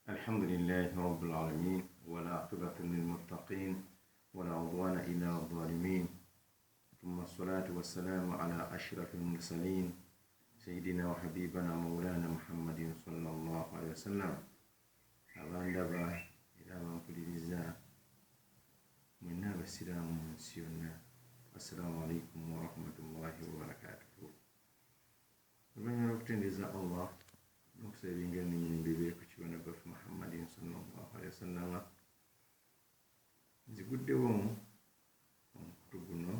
Alhamdulillahi rabbil alamin wal aqibatu lil muttaqin wala udwana illa ala zalimin thumma salatu wassalamu ala ashrafil mursalin sayyidina wa habibana maulana Muhammadin sallallahu alaihi wasallam. Abandaba era abankuliriza mwenna abasiraamu mu nsi yonna, assalamu alaikum warahmatullahi wabarakatuhu. Oluvannyuma lw'okutendereza Allah n'okusaba ebyengera n'emirembe bibeere ku kibanda gwaffe Muhammadin sallallahu alaihi wasallama, nziguddewo omukutu guno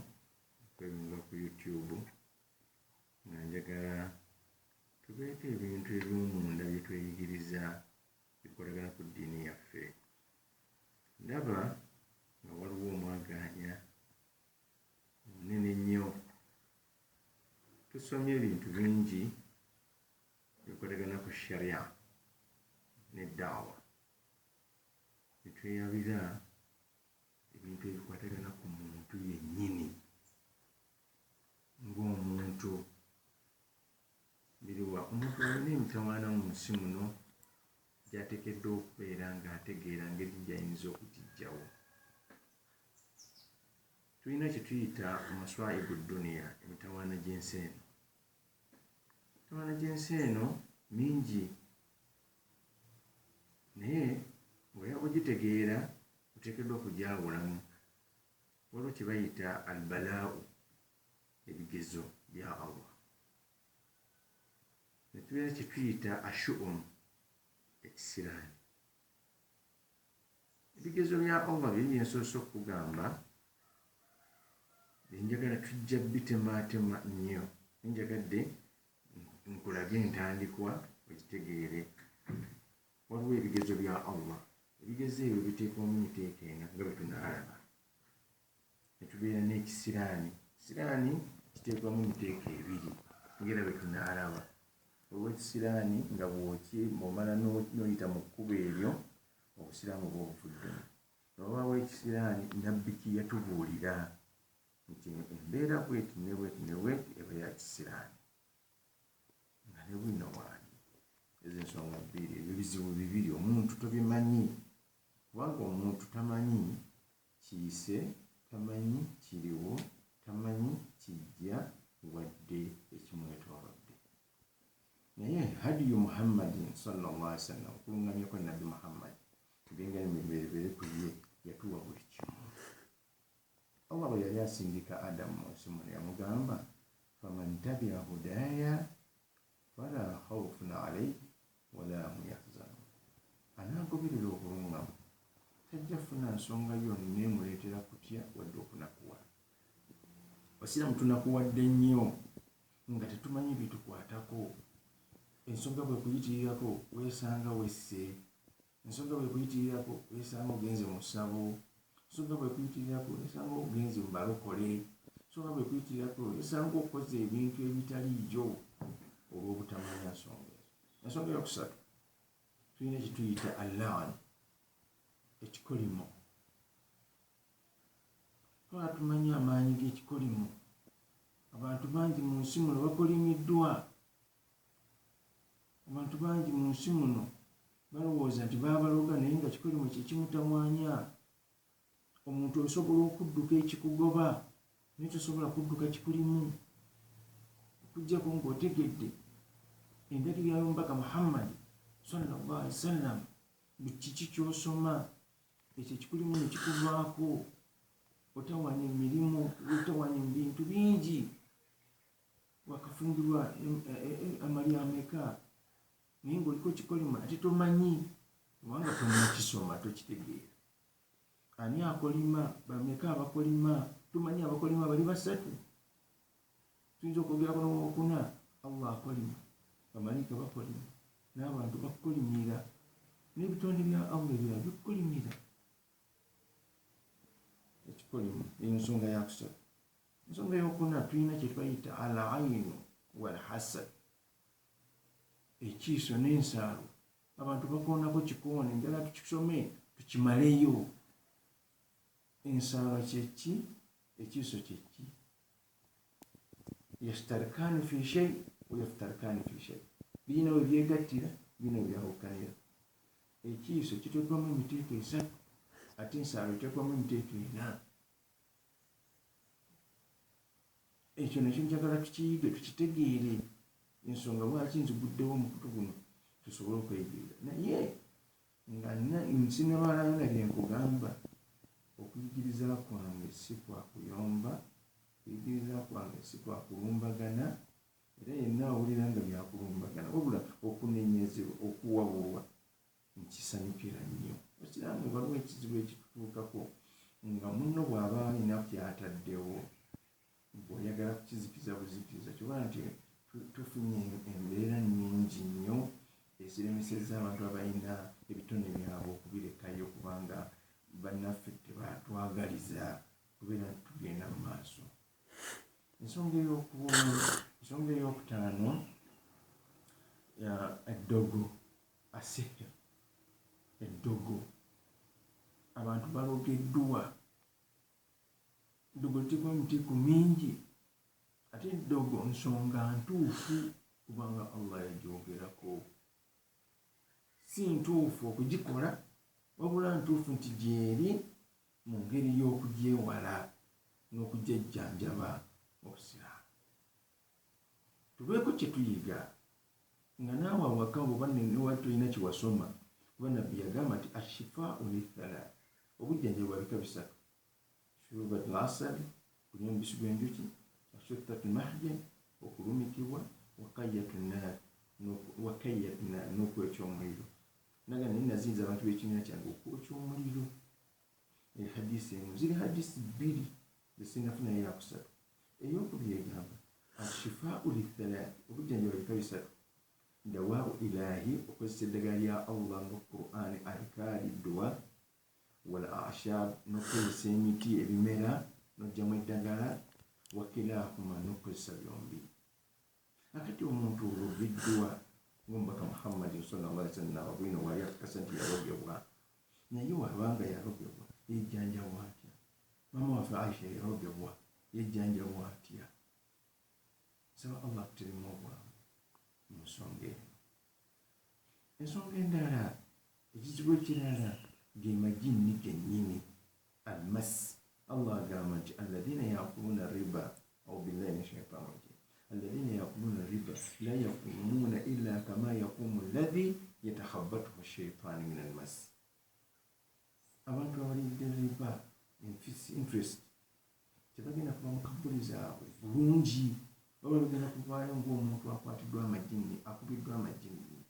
okweyunga ku YouTube nga njagala tubeeko ebintu eby'omunda bye tweyigiriza bikolagana ku ddiini yaffe. Ndaba nga waliwo omwagaanya omunene ennyo. Tusomye ebintu bingi ebikwatagana ku sharia ne daawa, ne tweyabira ebintu ebikwatagana ku muntu yennyini ng'omuntu. Biriwa omuntu alina emitawaana mu nsi muno gy'ateekeddwa okubeera ng'ategeera ngeri gy'ayinza okugiggyawo. Tulina kye tuyita maswaibu dduniya, emitawaana gy'ensi eno. Emitawaana gy'ensi eno mingi, naye ng'oyagala kugitegeera oteekeddwa kugyawulamu. Waliwo kye bayita albalaau, ebigezo bya Allah, ne tubeera kye tuyita ashuum, ekisiraani. Ebigezo bya Allah bye bye nsoose okukugamba, bye njagala tujja bitemaatema nnyo, njagadde nkulage entandikwa ogitegeere. Waliwo ebigezo bya Allah, ebigezo ebyo biteekwamu emiteeko ena nga bwe tunaalaba. Ne tubeera n'ekisiraani, ekisiraani kiteekwamu emiteeko ebiri ng'era bwe tunaalaba. Waliwo ekisiraani nga bw'oki bw'omala n'oyita mu kkubo eryo obusiraamu buba obuvuddemu. Ne wabaawo ekisiraani Nabbi kye yatubuulira nti embeera bw'eti ne bw'eti ne bw'eti eba ya kisiraani, nga ne bwino waali. Ezo ensonga bbiri, ebyo bizibu bibiri omuntu tobimanyi, kubanga omuntu tamanyi kiyise, tamanyi kiriwo, tamanyi kijja wadde ekimwetoolodde. Naye hadiyu Muhammadin sallallahu alaihi wasallam, okulungamya kwa Nabbi Muhammad ebyengera bibeere ku ye, yatuwa buli kimu. Allah bwe yali asindika Adamu mu nsi muno yamugamba, faman tabia hudaya fala khawfun alaihi wala hum yahzanun, anaagoberera obulungamu tajja kufuna nsonga yonna emuleetera kutya wadde okunakuwala. Abasiraamu tunakuwadde nnyo nga tetumanyi bitukwatako. Ensonga bwekuyitirirako weesanga wesse, ensonga bwekuyitirirako weesanga ogenze mu ssabo, ensonga bwekuyitirirako weesanga ogenze mu balokole, ensonga bwekuyitirirako weesanga okoze ebintu ebitaliiyo olw'obutamanya nsonga ezo. Ensonga eyokusatu, tulina kye tuyita allan, ekikolimo. Twala tumanyi amaanyi g'ekikolimo. Abantu bangi mu nsi muno bakolimiddwa. Abantu bangi mu nsi muno balowooza nti baabaloga, naye nga kikolimo kye kimutawaanya. Omuntu osobola okudduka ekikugoba, naye tosobola kudduka kikulimu, okuggyako ng'otegedde endagiriro y'omubaka Muhammad sallallahu alaihi wasallam. Buli kiki ky'osoma ekyo ekikulimu ne kikuvaako, otawanya emirimu, otawanya ebintu bingi. Wakafumbirwa amalya ameka, naye ng'oliko kikolimo ate tomanyi, kubanga tonnakisoma, tokitegeera. Ani akolima? Bameka abakolima? Tumanyi abakolima bali basatu, tuyinza okwogerako n'owokuna. Allah akolima, bamalayika bakolima, n'abantu bakukolimira, n'ebitonde bya Allah ebirala bikukolimira. Ekikolimo eyo nsonga yakusatu. Ensonga eyokuna, tulina kye bayita al ainu wal hasad, ekiiso n'ensaalo. Abantu bakoonako kikoone, njagala tukisome tukimaleyo. Ensaalo kyeki? Ekiiso kyeki? Yashtarikani fi shei wa yaftarikani fi shei, birina we byegattira, birina we byawukanira. Ekiiso kiteekwamu emiteeko esatu, ate ensaalo eteekwamu emiteeko ena. Ekyo nakyo njagala tukiyige, tukitegeere ensonga lwaki nziguddewo omukutu guno, tusobole okweyigiriza. Naye nga nsinabalayo na bye nkugamba, okuyigiriza kwange si kwa kuyomba, okuyigiriza kwange si kwa kulumbagana, era yenna awulira nga byakulumbagana, wabula okunenyezebwa, okuwabulwa nkisanyukira nnyo. Osiraamu waliwo ekizibu ekitutuukako nga munno bw'aba alina kyataddewo, bw'oyagala kukizikiza buzikiza. Kyoba nti tufunye embeera nnyingi nnyo eziremesezza abantu abalina ebitone byabwe okubirekayo, kubanga bannaffe tebatwagaliza kubeera nti tugenda mu maaso. Ensonga eyokutaano, eddogo, asihir, eddogo. Abantu balogeddwa. Eddogo litekwa emiteeko mingi, ate eddogo nsonga ntuufu kubanga Allah yagyogerako. Si ntuufu okugikola, wabula ntuufu nti gyeri mu ngeri y'okugyewala n'okugyejjanjaba mu Busiraamu. Tubeeko kye tuyiga nga naawe awaka oba newali tolina kye wasoma, kuba Nabbi yagamba nti ashifaau lithalath, obujjanjabi bwa bika bisatu: shurubatul asali, kunywa omubisi gw'enjuki, ashuttatu mahjan, okulumikibwa, wakayyatu naar, n'okwokya omuliro. Naga naye nazinza abantu b'ekibiina kyange okwokya omuliro. Hadisi emu, ziri hadisi bbiri zesinnafunayo yakusatu. Eyokubiri egamba ashifaau lithalath, obujjanjabi bika bisatu: dawau ilahi, okozesa eddagala lya Allah nga Qur'ani, adhikaari, dua, wal ashab, n'okukozesa emiti, ebimera n'ojjamu eddagala, wakilahuma, n'okukozesa byombi. Akati omuntu ologeddwa ng'omubaka Muhammadi sallallahu alaihi wasallam bwino wali akakasa nti yalogebwa, naye wabanga yalogebwa yejjanjabwa atya? Maama waffe Aisha yalogebwa, yejjanjabwa atya? Nsaba Allah akuteremu obwangu mu nsonga eno. Ensonga endala, ekizibu ekirala ge majinni gennyini, almas. Allah agamba nti alladhina yakuluna riba, au billahi min shaitani rajim, alladhina yakuluna riba la yaqumuna illa kama yaqumu alladhi yatakhabbathu shaitani min almas. Abantu abalidde riba, interest, tebagenda kuva mu kabuli zaabwe bulungi, wabula bagenda kuvaayo ng'omuntu akwatiddwa amajinni, akubiddwa amajinni.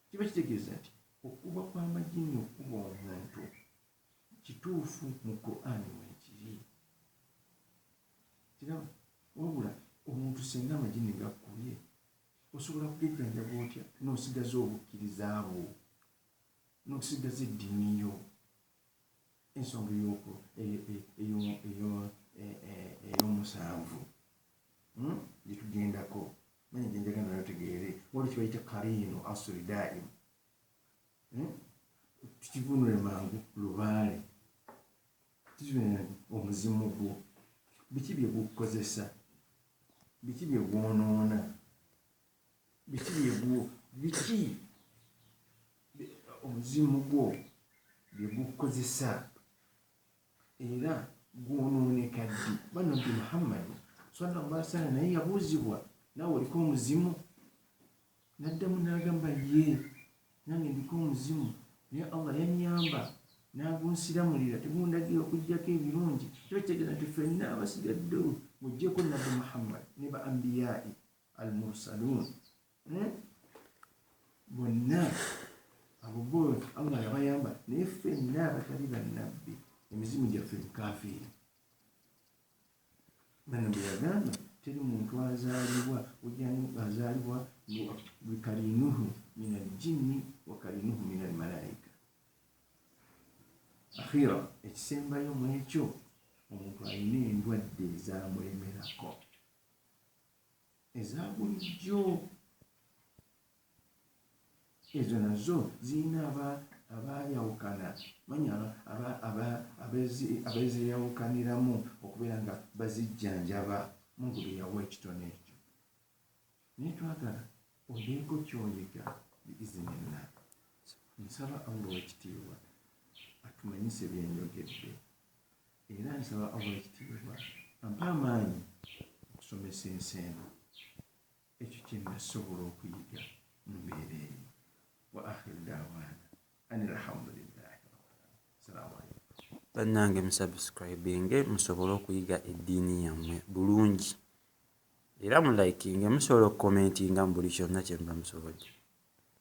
Kiba kitegeeza nti okuba kw'amajinni okuba omuntu kituufu mu Qur'ani mwekiri, kiraba. Wabula omuntu singa amajinni gakkubye, osobola kugejjanjaba otya n'osigaza obukkiriza bwo, n'osigaza eddiini yo? Ensonga ey'omusanvu gyetugendako, manya gyenjagala nayo tegeere, waliwo kibayita kariino asuri daimu, tukivunule mangu lubaale, omuzimu gwo biki bye gukukozesa, biki bye gwonoona, biki bye biki omuzimu gwo bye gukukozesa, era gwonooneka ddi? Banabbi Muhammadi sallallahu alaihi wasallam naye yabuuzibwa, naawe oliko omuzimu? N'addamu n'agamba, ye nange ndiko omuzimu, naye Allah yannyamba n'agunsiramulira, tegundagira okuggyako ebirungi. Kiba kitegeeza nti ffenna abasigaddewo ng'oggyeko Nabbi Muhammad ne ba ambiyai al mursalun, bonna abo bo Allah yabayamba, naye ffenna abatali bannabbi emizimu gyaffe mikafiiri. Bano bwe yagamba, teri muntu azaalibwa azaalibwa bikarinuhu min aljinni wa karinuhu min almalaika. Akhira, ekisembayo mu ekyo, omuntu alina endwadde ezamulemerako eza bulijjo, ezo nazo zirina abayawukana, manya abezeyawukaniramu okubeera nga bazijjanjaba. Mungu bye yawa ekitone ekyo, naye twagala obeeko kyoyiga biizinillah. Nsaba Allah owekitiibwa atumanyise byenjogedde era nsaba Allah owekitiibwa ampe amaanyi okusomesa ensi eno ekyo kyenasobola okuyiga mu mbeera eyo. Wa akhiru dawaana ani alhamdulillahi rabbil alamin. Salaamu alaikum. Bannange musubscribinge musobole okuyiga eddiini yammwe bulungi era mulikinge musobola okukomentinga mu buli kyonna kyemuba musobodde.